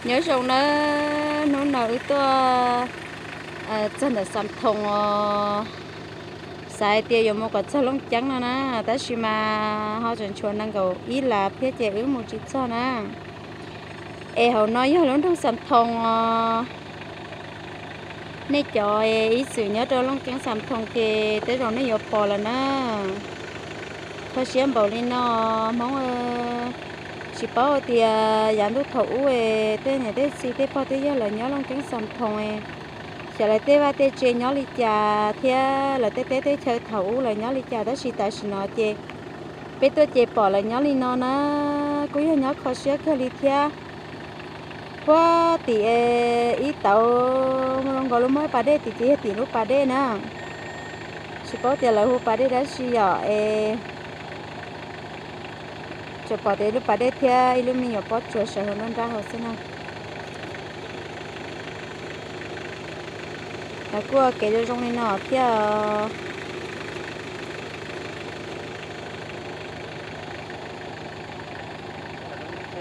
Nyob zoo nawb, hnub no wb tuaj txog ntawm Xam Thoos os, xav hais tias yuav mus kom txog Looj Ceeb no na, tab sis mas ho tseem tshuav nees nkaum ib las thiab ces wb mus tsis txog na. Es hauv no yog lub nroog Xam Thoos os. Nej cov ib txwm nyob rau Looj Ceeb Xam Thoos ces tej zaum nej yuav pom lawm na. Kho siab npaum li no, Hmoob tsis paub tias yav ntuj thaum ub es tej niam tej txiv tej pog tej yawg lawv nyob Looj Ceeb Xam Thoos, xyov lawv tej vaj tej tsev nyob li cas thiab lawv tej teb tej chaw thaum ub lawv nyob li cas, tab sis tam sim no ces peb tuaj ces pom lawv nyob li no na, kuj yog nyob kho siab kawg li thiab. Puag tim ib tauv zoo nkaus li muaj ib pas dej tim ces yog tim lub pas dej na. Tsis paub tias lawv hu pas dej dab tsi yom es tsuas pom tias ib lub pas dej thiab ib lub me nyuam pob tsuas sawv hauv nruab nrab hauv xwb na. Lawv kuj ua kev zoo zoo li no thiab os.